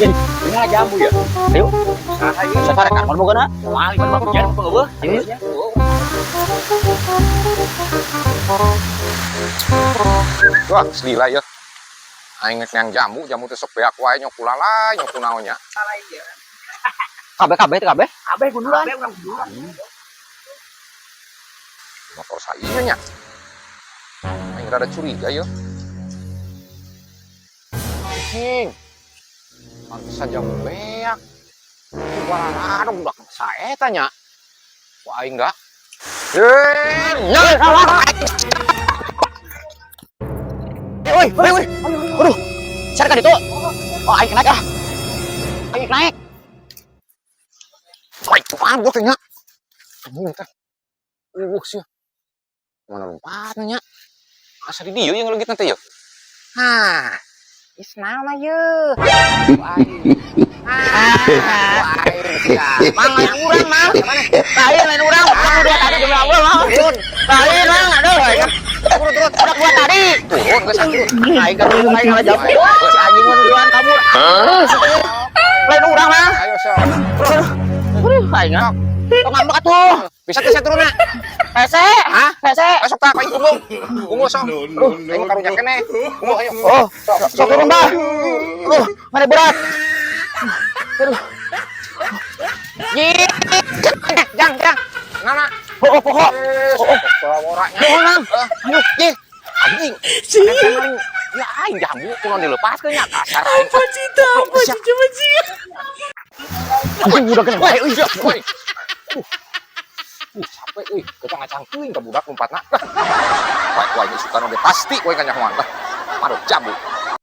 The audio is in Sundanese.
Ini jambu ya. Ayo. Saha ieu? Saha rek armon bogana? Wah, ieu mah hujan apa euweuh? Ayo. Wah, selila ya. Aing rek yang jambu, jambu teh sok beak wae nyok kulalai, nyok kunaon nya. Kabeh kabeh teh kabeh. Kabeh gundulan. Kabeh urang gundulan. Motor saya nya. Aing rada curiga ya. Anjing. Pantesan jambu beak. Warna budak saeta nya. Wah, aing enggak. Eh, nya. Woi, woi, woi. Aduh. Cari kan itu. Oh, aing naik ah. Aing naik. Wah, itu mabok nya. Anjing teh. Sih. Mana lompatnya nya? Asa di dieu yang leungit nanti ya? Hah. Is naon ye? Ah, aing. Mang, lain urang, Mang. Lain, lain urang. Urang udah tadi demi Allah, Mang. Lain, Mang. Aduh, aing. Turun, turun. Udah gua tadi. Turun geus atuh. Aing kan aing ngalah jambu. Anjing mah duluan kabur. Lain urang, Mang. Ayo sok. Aduh, aing ah. Tong ngambek atuh. Bisa teh saya turun na. Hese. Hah? Hese. Masuk tak aing punggung. Punggung sok. Aduh, aing mah karunya keneh. Punggung ayo. Oh, sok turun, Bah. Aduh, mana berat. Aduh. Yi. Jang, jang. Nana. Oh, oh, pokok. Eh, sok orangnya. Mohon, Mang. Ayo, ye. Anjing. Anjing. Ya aing jambu kunaon dilepaskeun nya kasar aing. Apa sih itu? Apa sih? Coba sih. Anjing udah kena. Woi, euy, woi. Capek euy, kacang-kacang teuing ka budak lompatna. Wah, wah, ini suka oge pasti we kanyahoan. Lah, marut jambu.